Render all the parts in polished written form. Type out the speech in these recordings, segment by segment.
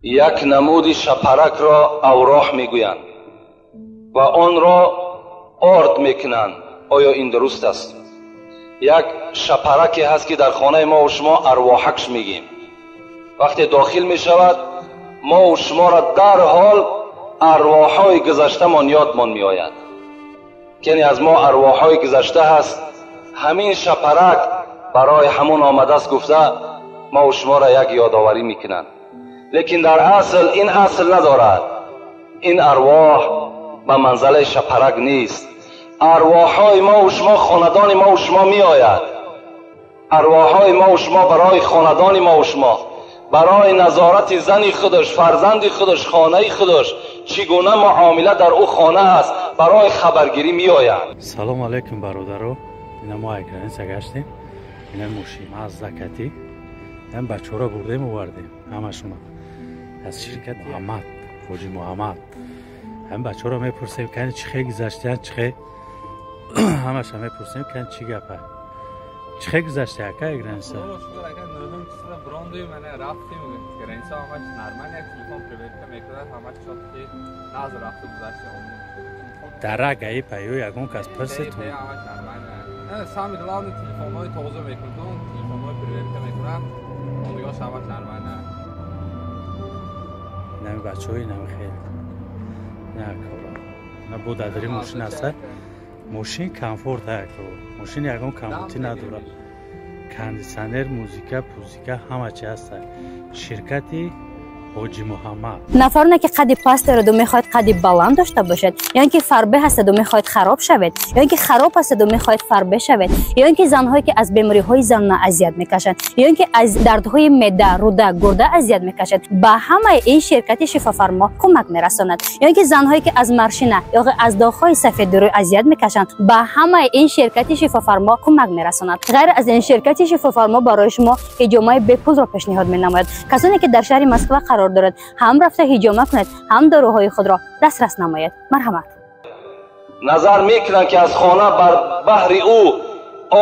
Як намуди шапаракро авроҳ мегӯянд ва онро орд мекунанд. Оё ин дуруст аст? Як шапараке ҳаст, ки дар хонаи мо ва шумо арвоҳакш мегӯем. Вақте дохил мешавад, мо ва шуморо дарҳол арвоҳҳои гузаштамон ёдмон меояд. Яъне аз мо арвоҳҳои гузашта ҳаст. Ҳамин шапарак барои ҳамон омадааст гуфта мо ва шуморо як ёдоварӣ мекунанд. Лекин дар асл ин асл надорад. Ин арвоҳ ба манзалаи шапарак нест. Арвоҳҳои мо ва шумо хонадони мо ва шумо меояд. Арвоҳҳои мо ва шумо барои хонадони мо ва шумо, барои назорати зани худаш, фарзанди худаш, хонаи худаш, чӣ гуна муомила дар ӯ хона аст, барои хабаргирӣ меоянд. Салом алейкум, бародаро. Ина мо граница гаштем. Ина мошин Мазда кати. Ин бачаҳоро бурдем, овардем ҳамашона аз ширкати Муҳаммад, Ҳоҷи Муҳаммад. Ҳам бачаҳоро мепурсем, кани чӣ хел гузаштиян, чӣ хел ҳамаша мепурсем, кани чӣ гапа, чӣ хел гузашти ака граница? Брондуем, ана рафтем граница, ҳамаш нормал, як телефон проверка мекунад, ҳамаш чётко наз рафту гузашти. Дара ГАИ паё ягон кас пурсид? Ҳамаш нормал. Самый главный, телефонҳои тоза мекунад, телефонҳои проверка мекунад, ондигаш ҳамаш нормал. Инами бачаҳо, инами хел на кора на бо дадари мошин аста. Мошин комфорт ака, мошин ягон камбутӣ надорад, кондитсионер, музыка пузика ҳама чи ҳаста. Ширкати Ҳоҷи Муҳаммад. Нафароне, ки қадди паст дораду мехоҳад қадди баланд дошта бошад, ё ин ки фарбе ҳастаду мехоҳед хароб шавед, ё ин ки хароб ҳастаду мехоҳед фарбе шавед, ё ин ки занҳое, ки аз бемориҳои занона азият мекашанд, ё ин ки аз дардҳои меъда, рӯда, гурда азият мекашад, ба ҳамаи ин ширкати Шифофармо кӯмак мерасонад. Ё ин ки занҳое, ки аз морщина ё аз доғҳои сафеди рӯй азият мекашанд, ба ҳамаи ин ширкати Шифофармо кӯмак мерасонад. Ғайр аз ин, ширкати Шифофармо барои шумо ҳиҷомаи бепулро пешниҳод менамояд. Касоне, ки дар шаҳри Москва қарор дорад, ҳам рафта ҳиҷома кунед, ҳам доруҳои худро дастрас намоед. Марҳамат. Назар мекунанд, ки аз хона бар баҳри ӯ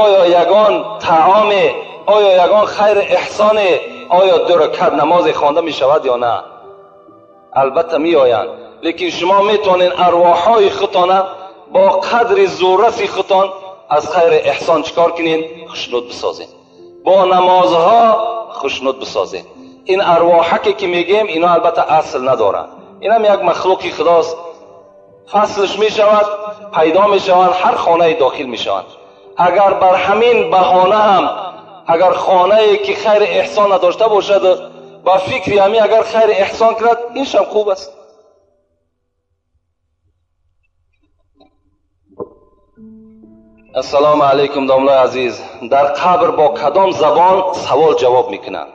оё ягон таоме, оё ягон хайри эҳсоне, оё ду ракат намозе хонда мешавад ё на. Албатта меоянд, лекин шумо метавонед арвоҳҳои худтона бо қадри зурраси худтон аз хайри эҳсон чӣ кор кунед? Хушнуд бисозед, бо намозҳо хушнуд бисозед. Ин арвоҳаке, ки мегӯем, ино албатта асл надоранд. Инам як махлуқи худост. Фаслш мешавад, пайдо мешаванд, ҳар хонае дохил мешаванд. Агар бар ҳамин баҳона ҳам, агар хонае ки хайри эҳсон надошта бошад, ба фикри ҳамин агар хайри эҳсон кунад, иншам хуб аст. Ассалому алайкум, домлои азиз. Дар қабр бо кадом забон савол ҷавоб мекунанд?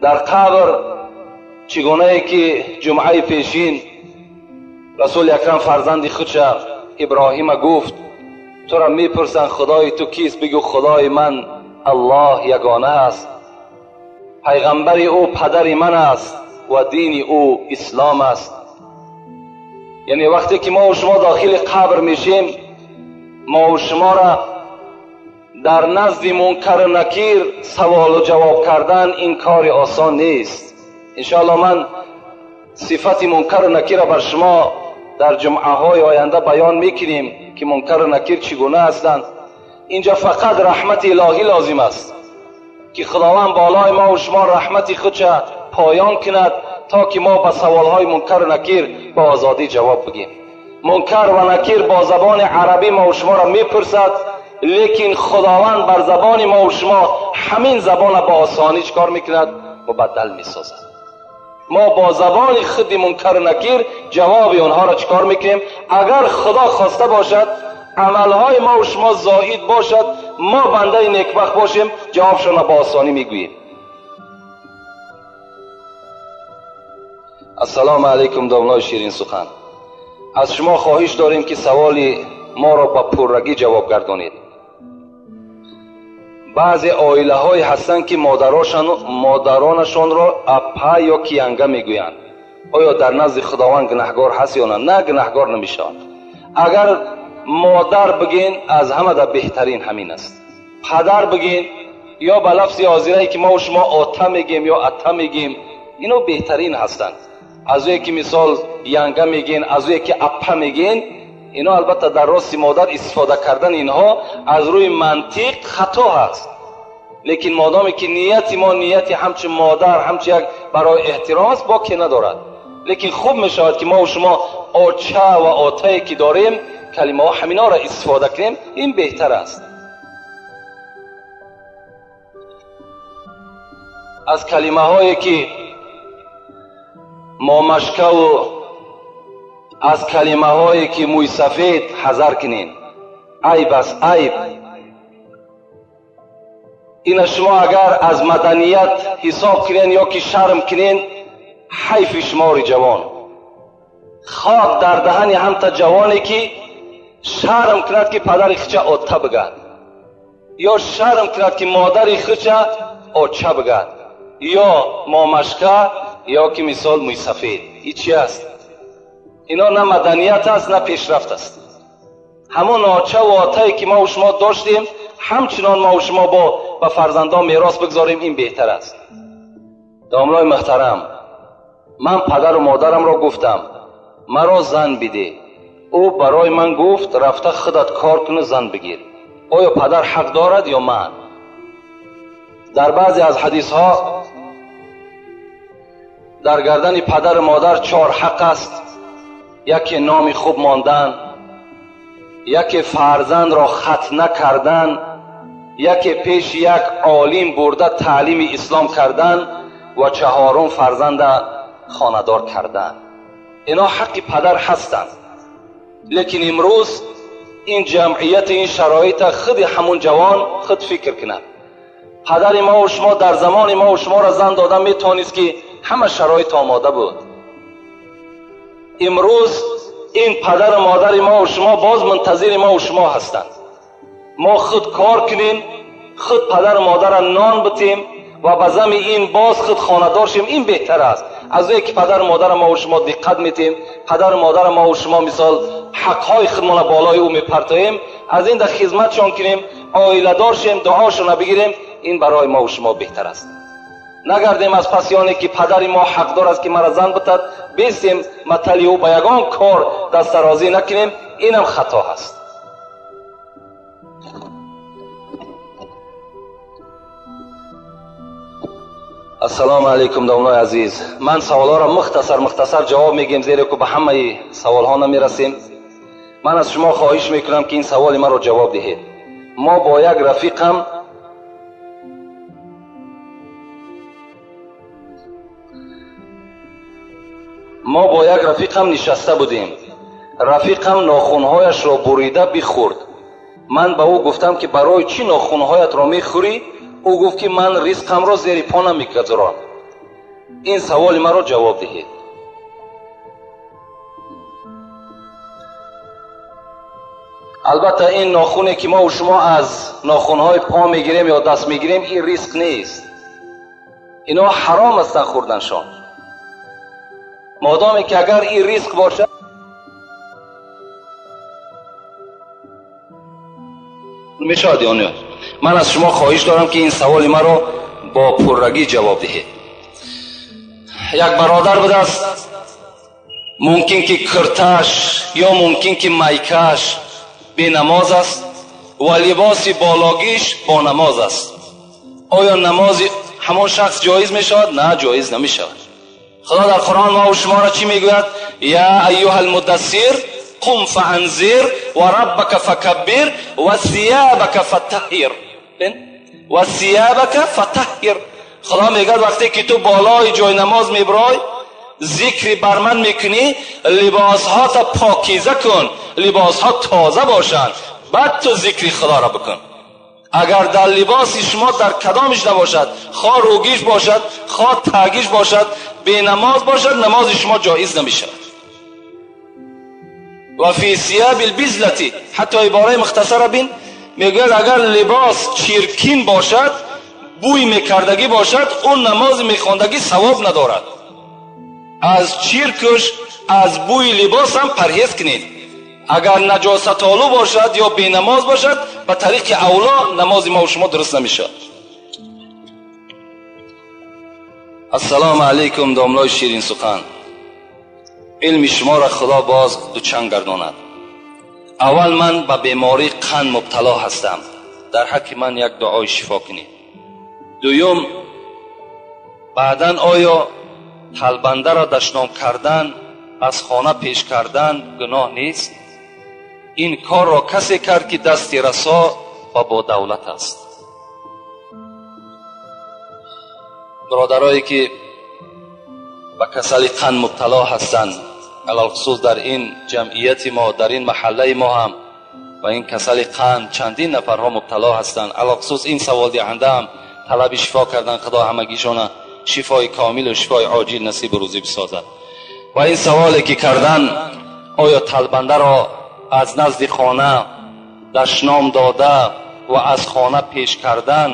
Дар қабр, чӣ гунае ки ҷумъаи пешин Расули Акрам фарзанди худша Иброҳима гуфт: «Тура мепурсанд, худои ту кист, бигӯ худои ман Аллоҳ ягона аст, пайғамбари ӯ падари ман аст ва дини ӯ ислом аст». Яъне вақте ки мо шумо дохили қабр мешем, мо шуморо дар назди Мункару Накир саволу ҷавоб кардан ин кори осон нест. Иншоалло, ман сифати Мункару Накирро бар шумо дар ҷумъаҳои оянда баён мекунем, ки Мункару Накир чӣ гуна ҳастанд. Инҷа фақат раҳмати илоҳӣ лозим аст, ки Худованд болои мо шумо раҳмати худша поён кунад, то ки мо ба саволҳои Мункару Накир ба озодӣ ҷавоб бигем. Мункар ва Накир бо забони арабӣ мо шуморо мепурсад, лекин Худованд бар забони мо шумо ҳамин забона ба осонӣ чӣ кор мекунад? Мубаддал месозад. Мо бо забони худи Мункару Накир ҷавоби онҳоро чӣ кор мекунем? Агар Худо хоста бошад, амалҳои мо шумо зоид бошад, мо бандаи некбахт бошем, ҷавобшонро ба осонӣ мегӯем. Ассалому алайкум, домлои ширинсухан. Аз шумо хоҳиш дорем, ки саволи моро ба пуррагӣ ҷавоб гардонед. Баъзе оилаҳое ҳастанд, ки модаронашонро апа ё киянга мегӯянд. Оё дар назди Худованд гунаҳгор ҳаст ё на? На, гунаҳгор намешаванд. Агар модар бигӯен, аз ҳамада беҳтарин ҳамин аст. Падар бигӯен ё ба лафзи ҳозирае, ки мо шумо ота мегӯем ё ата мегӯем, Ино беҳтарин ҳастанд. Аз ӯе ки мисол янга мегӯен, аз ӯе ки аппа мегӯен, ино албатта дар рости модар истифода кардан инҳо аз рӯи мантиқ хато ҳаст. Лекин модоме ки нияти мо нияти ҳамчун модар, ҳамчун як барои эҳтиром аст, боке надорад. Лекин хуб мешавад ки мо шумо оча ва отае ки дорем, калимаҳо ҳаминҳоро истифода кунем, ин беҳтар аст. Аз калимаҳое ки момашкаву аз калимаҳое ки мӯйсафед ҳазар кунед. Айб аст, айб. Ина шумо агар аз маданият ҳисоб кунед ё ки шарм кунед, ҳайфи шумори ҷавон. Хок дар даҳани ҳамта ҷавоне ки шарм кунад ки падари хича отта бигад, ё шарм кунад ки модари хича оча бигад, ё момашка, ё ки мисол мӯйсафед. Ин чи аст? Ино на маданият аст, на пешрафт аст. Ҳамон очаву отае ки мо шумо доштем, ҳамчунон мо шумо бо ба фарзандон мерос бигзорем, ин беҳтар аст. Домлои муҳтарам, ман падару модарамро гуфтам, маро зан биде. Ӯ барои ман гуфт, рафта худат кор куну зан бигир. Оё падар ҳақ дорад ё ман? Дар баъзе аз ҳадисҳо дар гардани падару модар чор ҳақ аст. Яке номи хуб мондан, яке фарзандро хатна кардан, яке пеши як олим бурда таълими ислом кардан ва чаҳорум фарзанда хонадор кардан. Ино ҳаққи падар ҳастанд. Лекин имрӯз ин ҷамъияти, ин шароита худи ҳамун ҷавон худ фикр кунад. Падари мо шумо дар замони мо шуморо зан дода метавонист ки ҳама шароит омода буд. Имрӯз ин падару модари мо шумо боз мунтазири мо шумо ҳастанд. Мо худ кор кунем, худ падару модарро нон битем ва ба зами ин боз худ хонадор шем, ин беҳтар аст. Аз ӯе ки падару модарро мо шумо диққат метем, падару модарро мо шумо мисол ҳақҳои худмонро болои ӯ мепартоем, аз ин дар хизматшон кунем, оиладор шем, дуошонро бигирем, ин барои мо шумо беҳтар аст. Нагардем аз пасёне ки падари мо ҳақдор аст ки мара зан битад, бестем матали ӯ ба ягон кор дастдарозӣ накунем, инам хато ҳаст. Ассалому алайкум домлои азиз. Ман саволҳоро мухтасар мухтасар ҷавоб мегӯем, зеро ки ба ҳамаи саволҳо намерасем. Ман аз шумо хоҳиш мекунам ки ин саволи маро ҷавоб диҳед. Мо бо як рафиқам нишаста будем. Рафиқам нохунҳояшро бурида бихӯрд. Ман ба ӯ гуфтам ки барои чӣ нохунҳоятро мехӯрӣ? Ӯ гуфт ки ман ризқамро зери по намегузорам. Ин саволи маро ҷавоб диҳед. Албатта ин нохуне ки мо шумо аз нохунҳои по мегирем ё даст мегирем, ин ризқ нест. Ино ҳаром ҳастанд хӯрданшон. Модоме ки агар ин ризқ бошад, мешавад ё не? Ман аз шумо хоҳиш дорам ки ин саволи маро бо пуррагӣ ҷавоб диҳед. Як бародар будааст, мумкин ки кирташ ё мумкин ки майкаш бенамоз аст ва либоси бологиш бо намоз аст. Оё намози ҳамон шахс ҷоиз мешавад? На, ҷоиз намешавад. Худо дар Қуръон мо шуморо чӣ мегӯяд? Я айюҳа алмуддассир қум фаанзир ва раббака факаббир ва сиябака фатаҳҳир. Ва сиябака фатаҳҳир. Худо мегӯяд вақте ки ту болои ҷои намоз мебарой, зикри бар ман мекунӣ, либосҳота покиза кун, либосҳо тоза бошанд, баъд ту зикри Худоро бикун. Агар дар либоси шумо дар кадомиш набошад, хоҳ рӯгиш бошад, хоҳ тагиш бошад, бенамоз бошад, намози шумо ҷоиз намешавад. Ва фи сияби лбизлати, ҳатто ибораи мухтасара бин, мегӯяд агар либос чиркин бошад, бӯй мекардагӣ бошад, он намози мехондагӣ савоб надорад. Аз чиркуш, аз бӯи либос ҳам парҳез кунед. Агар наҷосатолу бошад ё бенамоз бошад, ба тариқи авло намози мо шумо дуруст намешавад. Ассалому алайкум, домлои ширин сухан. Илми шуморо Худо боз дучанд гардонад. Аввал ман ба бемории қанд мубтало ҳастам. Дар ҳаққи ман як дуои шифо кунед. Дуюм, баъдан оё талбандаро дашном кардан, аз хона пеш кардан гуноҳ нест? Ин корро касе кард, ки дасти расо ва бо давлат аст. Бародарое ки ба касали қанд мубтало ҳастанд, алалхусус дар ин ҷамъияти мо, дар ин маҳаллаи мо ҳам ба ин касали қанд чандин нафарҳо мубтало ҳастанд. Алалхусус ин саволдиҳанда ҳам талаби шифо кардан, Худо ҳамагишона шифои комилу шифои оҷил насибу рӯзӣ бисозад. Ва ин саволе ки кардан, оё талбандаро аз назди хона дашном дода ва аз хона пеш кардан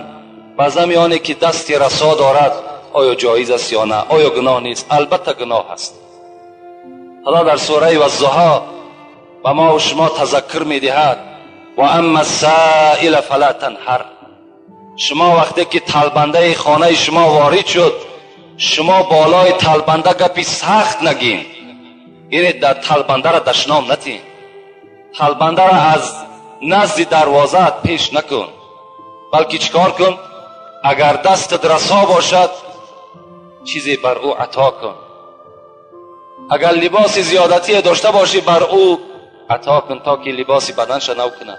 ба зами оне ки дасти расо дорад, оё ҷоиз аст ё на? Оё гуноҳ нест? Албатта гуноҳ аст. Худо дар сураи Ваззуҳо ба мо ва шумо тазаккур медиҳад: ва амма ссаила фала танҳар. Шумо вақте ки талбандаи хонаи шумо ворид шуд, шумо болои талбанда гапи сахт нагин, яъне дар талбандаро дашном натин, талбандаро аз назди дарвозаат пеш накун, балки чӣ кор кун? Агар дастат расо бошад, чизе бар ӯ ато кун. Агар либоси зиёдатие дошта бошӣ, бар ӯ ато кун, то ки либоси баданша нав кунад.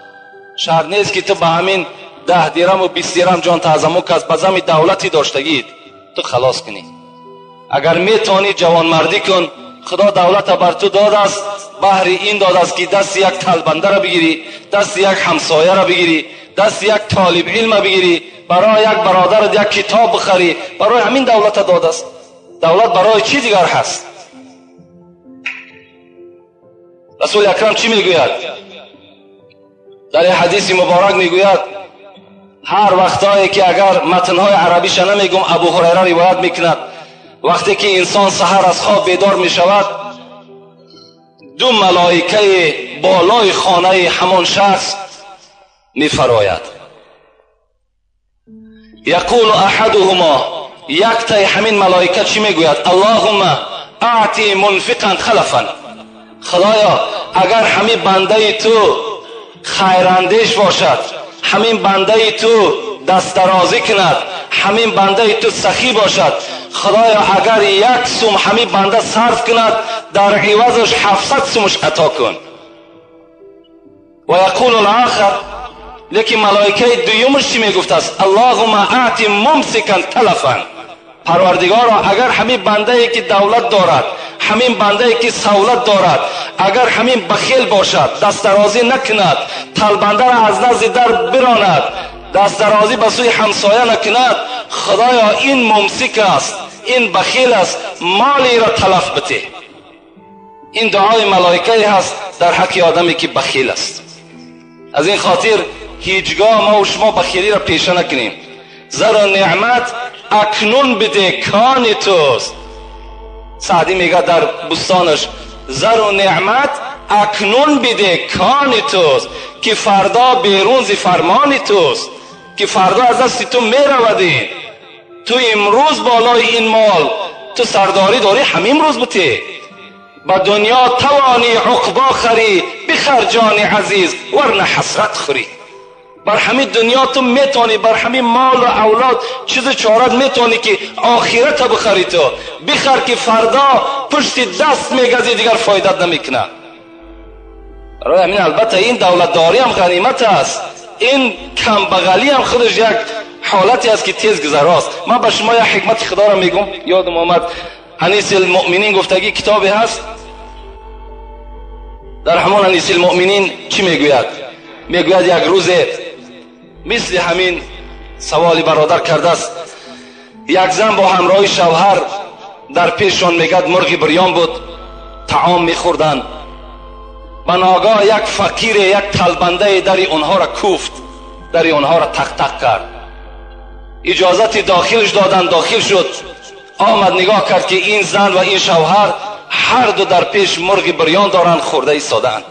Шарт нест ки ту ба ҳамин 10 дираму 20 дирам ҷон таъзаму кас ба зами давлати доштагиит ту халос кунӣ. Агар метавонӣ ҷавонмардӣ кун, Худо давлата бар ту додааст, баҳри ин додааст ки дасти як талбандаро бигирӣ, дасти як ҳамсояро бигирӣ, дасти як толиби илма бигирӣ, барои як бародарат як китоб бихарӣ. Барои ҳамин давлата додааст. Давлат барои чӣ дигар ҳаст? Расули акрам чӣ мегӯяд? Дар ин ҳадиси муборак мегӯяд: ҳар вақтое ки агар матнҳои арабиша намегум, Абу Ҳурайра ривоят мекунад, вақте ки инсон саҳар аз хоб бедор мешавад, ду малоикаи болои хонаи ҳамон шахс мефарояд. Яқулу аҳадуҳумо, яктаи ҳамин малоика чӣ мегӯяд? Аллоҳумма аъти мунфиқан халафан. Худоё, агар ҳамин бандаи ту хайрандеш бошад, ҳамин бандаи ту дастдарозӣ кунад, ҳамин бандаи ту сахӣ бошад, Худоё, агар як сум ҳамин банда сарф кунад, дар ивазаш 700 сумаш ато кун. Ва яқулу алохар, лекин малоикаи дуюмаш чӣ мегуфтааст? Аллоҳумма аъти мумсикан талафан. Парвардигоро, агар ҳамин бандае ки давлат дорад, ҳамин бандае ки савлат дорад, агар ҳамин бахил бошад, дастдарозӣ накунад, талбандаро аз назди дар биронад, дастдарозӣ ба сӯи ҳамсоя накунад, Худоё, ин мумсик аст, ин бахил аст, молиро талаф битеҳ. Ин дуои малоикае ҳаст дар ҳаққи одаме ки бахил аст. Аз ин хотир ҳеҷгоҳ мо ва шумо бахилиро пеша накунем. Зару неъмат акнун биде, кони туст. Саъдӣ мегӯяд дар бустонаш: зару неъмат акнун биде, кони туст, ки фардо берун зи фармони туст, ки фардо аз дасти ту меравад. Ин ту имрӯз болои ин мол ту сардорӣ дорӣ, ҳамин рӯз бите. Ба дунё тавонӣ уқбо харӣ, бихар ҷони азиз, варна ҳасрат хӯрӣ. Бар ҳамин дунё ту метавонӣ, бар ҳамин мол ва авлод чизу чорат метавонӣ ки охирата бихарӣ, ту бихар ки фардо пушти даст мегазӣ, дигар фоидат намекунад. Барои ҳамин албатта ин давлатдорӣ ҳам ғанимат аст, ин камбағалӣ ҳам худаш як ҳолате аст ки тез гузарост. Ман ба шумо як ҳикмати худоро мегӯм, ёдам омад. Анис алмуъминин гуфтагӣ китобе ҳаст, дар ҳамон Анис алмуъминин чӣ мегӯяд? Мегӯяд як рӯзе мисли ҳамин саволи бародар кардааст, як зан бо ҳамроҳи шавҳар дар пешшон мегӯяд мурғи бирён буд, таом мехӯрданд. Ба ногоҳ як фақире, як талбандае дари онҳоро куфт, дари онҳоро тақ-тақ кард. Иҷозати дохилш доданд, дохил шуд. Омад нигоҳ кард ки ин зан ва ин шавҳар ҳар ду дар пеш мурғи бирён доранд, хӯрда истодаанд.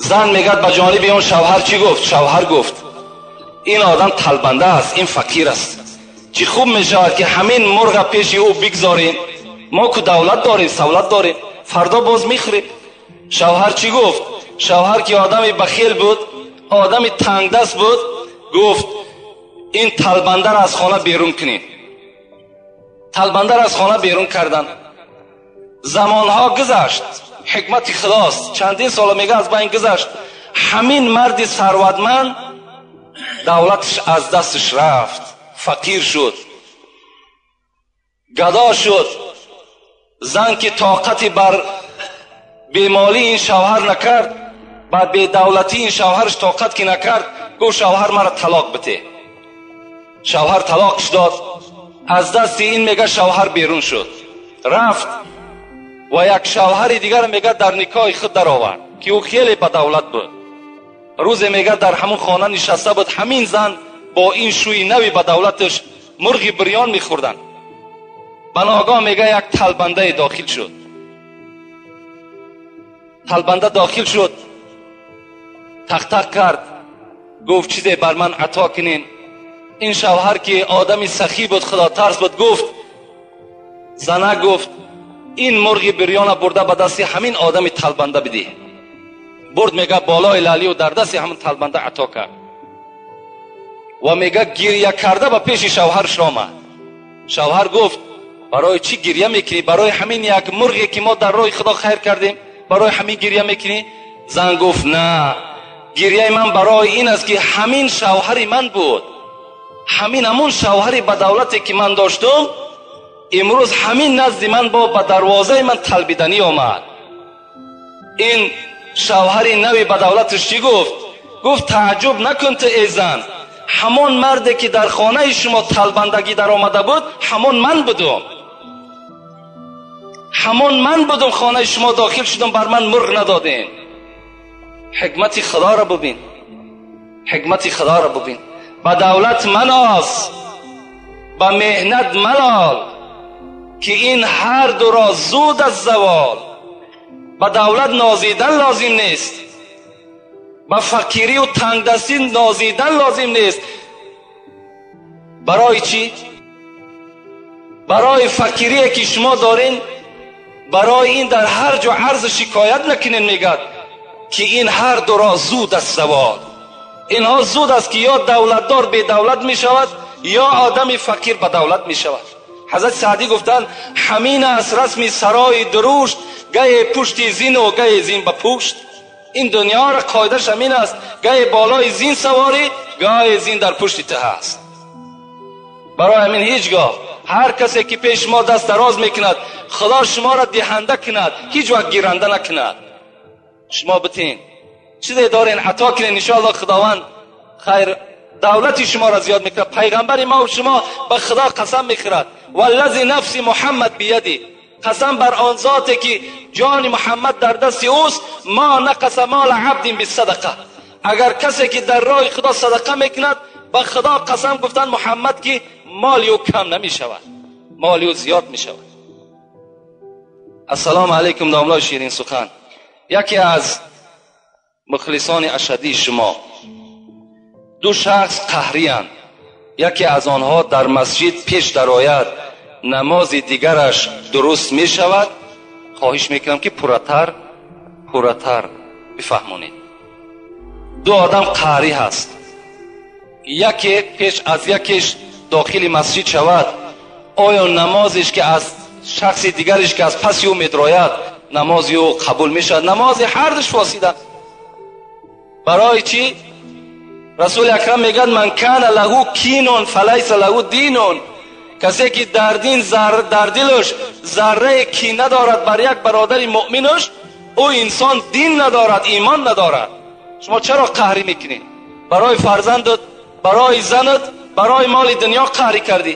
Зан мегӯяд ба ҷониби он шавҳар чӣ гуфт? Шавҳар гуфт: ин одам талбанда аст, ин фақир аст, Чӣ хуб мешавад ки ҳамин мурға пеши ӯ бигзорем. Мо ку давлат дорем, савлат дорем, фардо боз мехӯрем. Шавҳар чӣ гуфт? Шавҳар ки одами бахил буд, одами тангдаст буд, гуфт ин талбандаро аз хона берун кунем. Талбандаро аз хона берун кардан. Замонҳо гузашт, ҳикмати худост, чандин сола мега аз байн гузашт. Ҳамин марди сарватманд давлаташ аз дасташ рафт, фақир шуд, гадо шуд. Зан ки тоқати бар бемолии ин шавҳар накард, ба бедавлатии ин шавҳараш тоқат ки накард, гуфт шавҳар маро талоқ бите. Шавҳар талоқш дод. Аз дасти ин мега шавҳар берун шуд, рафт ва як шавҳари дигар мега дар никоҳи худ даровард, ки ӯ хеле ба давлат буд. Рӯзе мега дар ҳамун хона нишаста буд, ҳамин зан бо ин шӯи нави ба давлаташ мурғи бирён мехӯрданд. Ба ногоҳ мега як талбандае дохил шуд. Талбанда дохил шуд, тақтақ кард, гуфт чизе бар ман ато кунин. Ин шавҳар ки одами сахӣ буд, худотарс буд, гуфт зана, гуфт ин мурғи бирёна бурда ба дасти ҳамин одами талбанда бидиҳ. Бурд мега болои лалию дар дасти ҳамин талбанда ато кард ва мега гиря карда ба пеши шавҳарш омад. Шавҳар гуфт барои чӣ гиря мекунӣ? Барои ҳамин як мурғе ки мо дар роҳи худо хайр кардем, барои ҳамин гиря мекунӣ? Зан гуфт на, гиряи ман барои ин аст ки ҳамин шавҳари ман буд, ҳамин ҳамун шавҳари ба давлате ки ман доштум, имрӯз ҳамин назди ман бо ба дарвозаи ман талбиданӣ омад. Ин шавҳари нави ба давлаташ чӣ гуфт? Гуфт тааҷҷуб накун ту эй зан, ҳамон марде ки дар хонаи шумо талбандагӣ даромада буд, ҳамон ман будум. Ҳамон ман будум, хонаи шумо дохил шудум, бар ман мурғ надодем. Ҳикмати худоро бубин, ҳикмати худоро бубин. Ба давлат маноз, ба меҳнат малол, ки ин ҳар дуро зуд аз завол. Ба давлат нозидан лозим нест, ба фақирию тангдастӣ нозидан лозим нест. Барои чӣ? Барои фақирие ки шумо дорин, барои ин дар ҳар ҷо арзу шикоят накунед, мегӯяд ки ин ҳар дуро зуд аз завол. Инҳо зуд аст ки ё давлатдор бедавлат мешавад, ё одами фақир ба давлат мешавад. Ҳазрати Саъдӣ гуфтанд ҳамин аст расми сарои дурушт, гае пушти зину гае зин ба пушт. Ин дунёро қоидааш ҳамин аст, гае болои зин саворӣ, гае зин дар пушти ту ҳаст. Барои ҳамин ҳеҷ гоҳ ҳар касе ки пеш шумо даст дароз мекунад, худо шуморо диҳанда кунад, ҳеҷ вақт гиранда накунад. Шумо битин чизе дорен ато кунед, иншоаллоҳ худованд хайр давлати шуморо зиёд мекунад. Пайғамбари мо шумо ба худо қасам мехӯрад, валлази нафси муҳаммад бияди, қасам бар он зоте ки ҷони муҳаммад дар дасти ӯст, ма нақаса мола абдин бисадақа. Агар касе ки дар роҳи худо садақа мекунад, ба худо қасам гуфтанд муҳаммад ки моли ӯ кам намешавад, моли ӯ зиёд мешавад. Ассалому алайкум домлои ширин сухан, яке аз мухлисони ашадии шумо. Ду шахс қаҳриянд, яке аз онҳо дар масҷид пеш дарояд, намози дигараш дуруст мешавад. Хоҳиш мекунам ки пурратар пурратар бифаҳмонед. Ду одам қаҳрӣ ҳаст, яке пеш аз якеш дохили масҷид шавад, оё намозеш ки аз шахси дигареш ки аз паси ӯ медрояд, намози ӯ қабул мешавад? Намози ҳардуш фосида. Барои чӣ? Расули акрам мегӯяд ман кана лаҳу кинун фалайса лаҳу динун. Касе ки дар дин дар дилаш заррае кина дорад бар як бародари муъминаш, ӯ инсон дин надорад, имон надорад. Шумо чаро қаҳрӣ мекунед? Барои фарзандат, барои занат, барои моли дунё қаҳрӣ кардӣ.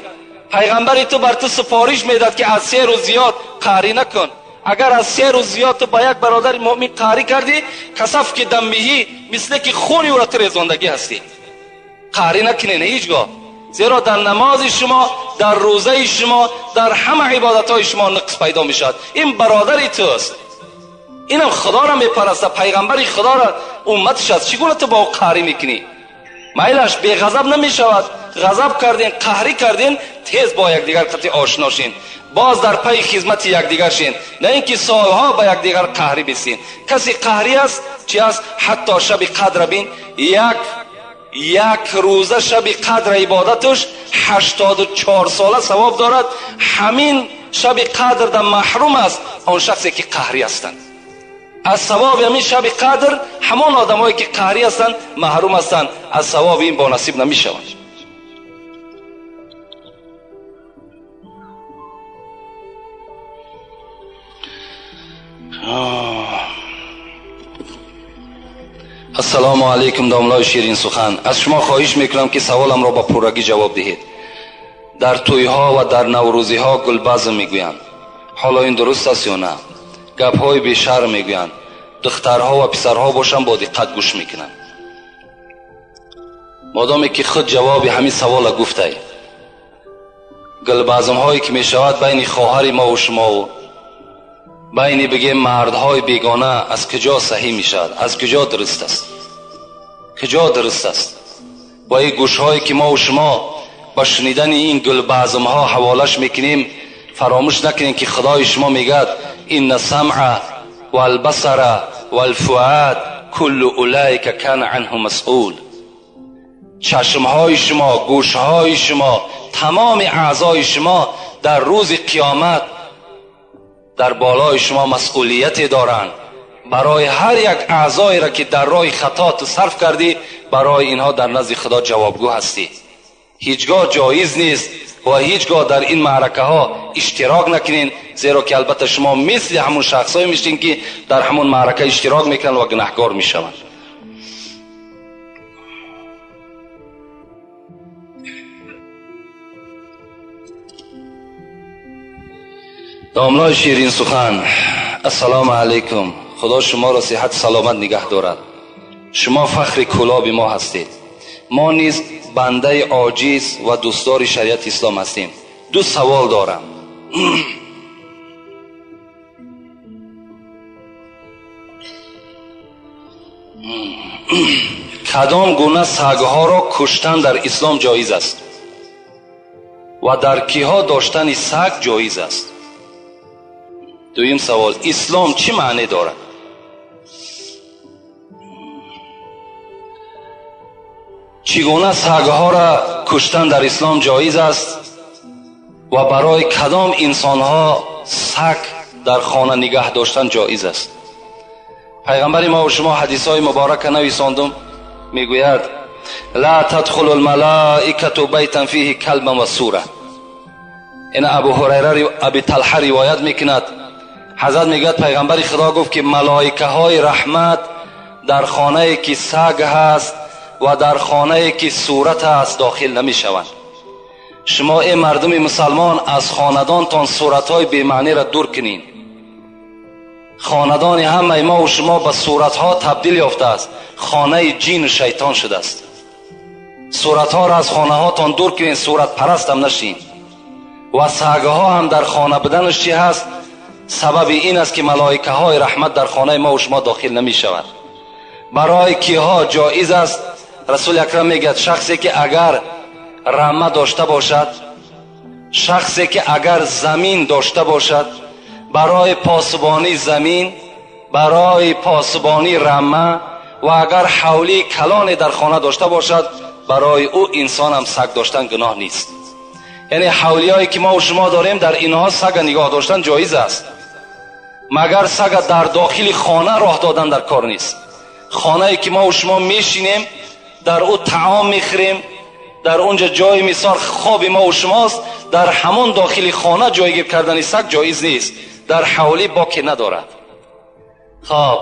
Пайғамбари ту бар ту супориш медад ки аз се рӯз зиёд қаҳрӣ накун. Агар аз се рӯз зиёд ту ба як бародари муъмин қаҳрӣ кардӣ, касаф ки даммиҳӣ, мисле ки хуни ӯро ту резондагӣ ҳастӣ. Қаҳрӣ накунед ҳеҷ гоҳ, зеро дар намози шумо, дар рӯзаи шумо, дар ҳама ибодатҳои шумо нуқс пайдо мешавад. Ин бародари туст, инам худоро мепарастад, пайғамбари худоро умматаш аст. Чӣ гуна ту бо ӯ қаҳрӣ мекунӣ? Майлаш беғазаб намешавад. ғазаб кардин, қаҳрӣ кардин, тез бо якдигар қати ошно шин, боз дар пайи хизмати якдигар шин, на ин ки солҳо ба якдигар қаҳрӣ бисин. Каси қаҳрӣ аст, чи аст? Ҳатто шаби қадра бин, як рӯза шаби қадра ибодаташ 84 сола савоб дорад. Ҳамин шаби қадр дар маҳрум аст он шахсе ки қаҳрӣ ҳастанд. Аз савоби ҳамин шаби қадр ҳамон одамое ки қаҳрӣ ҳастанд маҳрум ҳастанд, аз савоби ин бонасиб намешаванд. Ассалому алайкум, домлои ширин сухан. Аз шумо хоҳиш мекунам ки саволамро ба пуррагӣ ҷавоб диҳед. Дар тӯйҳо ва дар наврӯзиҳо гулбазм мегӯянд. Ҳоло ин дуруст аст ё на? Гапҳои бешарм мегӯянд. Духтарҳо ва писарҳо бошанд бо диққат гӯш мекунанд. Модоме ки худ ҷавоби ҳамин савола гуфтай, гулбазмҳое ки мешавад байни хоҳари мову шумову байни бигем мардҳои бегона аз куҷо саҳӣ мешавад? Аз куҷо дуруст аст? Куҷо дуруст аст? Ва ин гӯшҳое ки мову шумо ба шунидани ин гулбазмҳо ҳаволаш мекунем, фаромӯш накунем ки худои шумо мегӯяд: инна самъа валбасара валфуад куллу улайка кана анҳу масъул. Чашмҳои шумо, гӯшҳои шумо, тамоми аъзои шумо дар рӯзи қиёмат дар болои шумо масъулияте доранд. Барои ҳар як аъзоеро ки дар роҳи хато ту сарф кардӣ, барои инҳо дар назди худо ҷавобгӯ ҳастӣ. Ҳеҷгоҳ ҷоиз нест ва ҳеҷгоҳ дар ин маъракаҳо иштирок накунед, зеро ки албатта шумо мисли ҳамун шахсҳое мешин ки дар ҳамун маърака иштирок мекунанд ва гунаҳкор мешаванд. Домлои ширин сухан, ассалому алайкум. Худо шуморо сиҳат саломат нигаҳ дорад. Шумо фахри кӯлоби мо ҳастед. Мо низ бандаи оҷиз ва дӯстдори шариати ислом ҳастем. Ду савол дорам. Кадом гуна сагҳоро куштан дар ислом ҷоиз аст ва дар киҳо доштани саг ҷоиз аст? Дуюм савол: ислом чӣ маъне дорад? Чӣ гуна сагҳоро куштан дар ислом ҷоиз аст ва барои кадом инсонҳо саг дар хона нигаҳ доштан ҷоиз аст? Пайғамбари мо ва шумо ҳадисҳои муборака нависондум, мегӯяд: ла тадхулу лмалаикату байтан фиҳи калбан ва сура. Ин Абу Ҳурайра Аби Талҳа ривоят мекунад. Ҳазрат мегӯяд пайғамбари худо гуфт ки малоикаҳои раҳмат дар хонае ки саг ҳаст ва дар хонае ки сурат аст дохил намешаванд. Шумо эй мардуми мусалмон аз хонадонтон суратҳои бемаъниро дур кунед. Хонадони ҳамаи мо ва шумо ба суратҳо табдил ёфтааст, хонаи ҷину шайтон шудааст. Суратҳоро аз хонаҳотон дур кунед, суратпарастам нашин. Ва сагҳо ҳам дар хона буданаш чӣ ҳаст? Сабаби ин аст ки малоикаҳои раҳмат дар хонаи мо ва шумо дохил намешавад. Барои киҳо ҷоиз аст? Расули акрам мегӯяд: шахсе ки агар рама дошта бошад, шахсе ки агар замин дошта бошад, барои посбонии замин, барои посбонии рама ва агар ҳавлии калоне дар хона дошта бошад, барои ӯ инсонам саг доштан гуноҳ нест. Яъне ҳавлиҳое ки мо ва шумо дорем, дар инҳо сага нигоҳ доштан ҷоиз аст, магар сага дар дохили хона роҳ додан дар кор нест. Хонае ки мо ва шумо мешинем, дар ӯ таом мехӯрем, дар онҷа ҷои мисол хоби мо ва шумост, дар ҳамон дохили хона ҷойгир кардани саг ҷоиз нест. Дар ҳавлӣ боке надорад. Хоб.